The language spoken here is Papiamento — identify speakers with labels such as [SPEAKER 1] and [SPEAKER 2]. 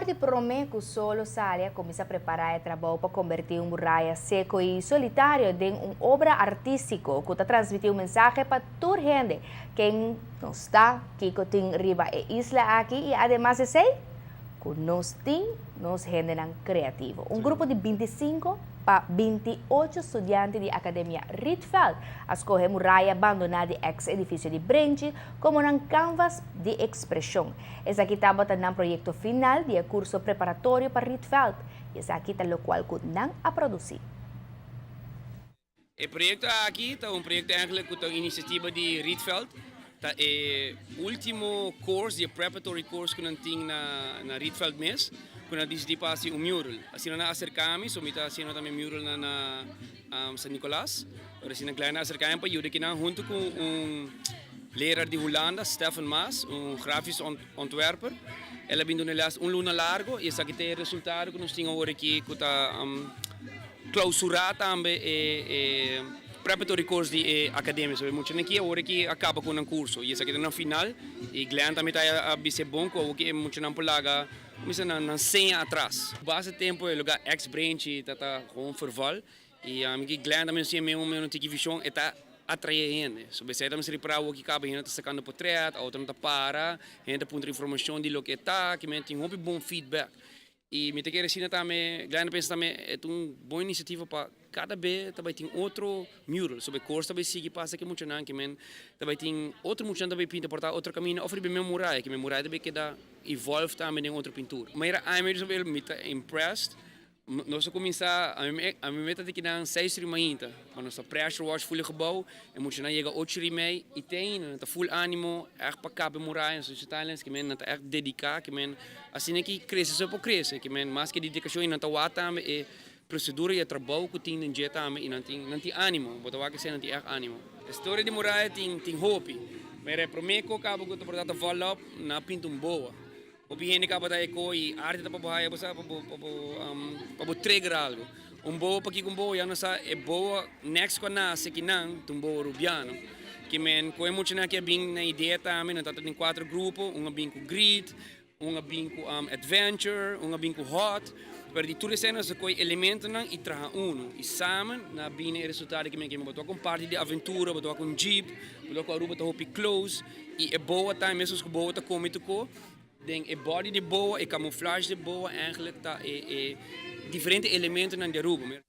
[SPEAKER 1] For di prome cu solo sali a cuminsa prepara e trabou pa conberti un muraya seco y solitario den un obra artistico cu ta transmiti un mensahe pa tur hende ken nos ta, kico tin riba e isla aki y ademas esey cu nos tin nos hendenan creativo. Un grupo di 25 pa 28 studiante di Academia Rietveld a scoge muraya bandona di ex edificio di Brenchi como nan canvas di expresion. Esaki tabata nan proyecto final di e curso preparatorio pa Rietveld y esaki ta locual cu nan a produci.
[SPEAKER 2] E proyecto aki ta un proyecto eigenlijk cu ta un iniciativa di Rietveld. Ta e ultimo course, di preparatory course cu nan tin na Rietveld mes, cu nan decidi pa haci un mural. Asina nan a acerca mi, so mi ta haciendo tambe mural na San Nicolas. Pero asina Glenn a acerca mi pa yuda kinan hunto cu un leraar di Hulanda, Stefan Maas, un grafisch ontwerper. El a bin duna les un luna largo y esaki ta e resultado cu nos tin awor aki cu ta clausura tambe e preparatory course di e academia. So e muchanan aki awor aki a caba cu nan curso y esaki ta nan final y Glenn tambe ta a bisa bon cu awor ki e muchanan por laga cuminsa nan seña atras. Base tempo e lugar ex Brenchi ta gewoon verval y ami ki Glenn tambe siña mi un tiki vision, e ta atrae hende. So besei tambe seri para awor ki caba hende ta sacando portret, auto ta para, hende ta puntra informacion di loke ta, ki men tin hopi bon feedback. Y mi ta kere asina tambe, Glenn a pensa tambe, e ta un bon iniciativa pa cada be tambe tin otro mural. So e course tambe sigui pasa cu muchanan, ki men tambe tin otro muchanan tambe pinta por ta otro camino of riba e muraya, ki men muraya tambe keda evolve tambe den otro pintura. Maar ami mi ta impressed. Nos a cuminsa, ami meta di kinan 6 ori mainta, ma nos a pressure wash full gebouw, e muchanan yega 8 ori mei, y tin, ta full animo, echt pa caba muraya, so talents, ki men ta echt dedica, ki men, asina cu crece so por crece, ki men mas cu dedicacion, y nan ta wak tambe e procedura y e trabou cu tin den dje tambe, y nan tin animo, bo ta wak cu nan tin echt animo. E storia di muraya tin hopi, pero e prome cu caba cu ta por ta follow up, nan a pinta un boa. Hopi hende caba ta eco y arte ta pa bo haya bo sa pa bo trigger algo. Un boa pa kico un boa ya no sa e boa next cu a nace kinan ta un boa rubiano. Ki men cu e muchanan aki a bin na idea tambe, nan tata tin cuatro grupo, un a bin cu greed, un a bin cu adventure, un a bin cu hot. Pero di tur esena sa coy elementonan y traha uno. Y samen na bin e resultado ki men ke bo toca un parti di aventura, bo toca un jeep, bo toca Aruba ta hopi close y e boa tambe mescos cu boa ta come tuco. Den e body di boa, e camouflage di boa eigenlijk ta e diferente elementonan di Aruba.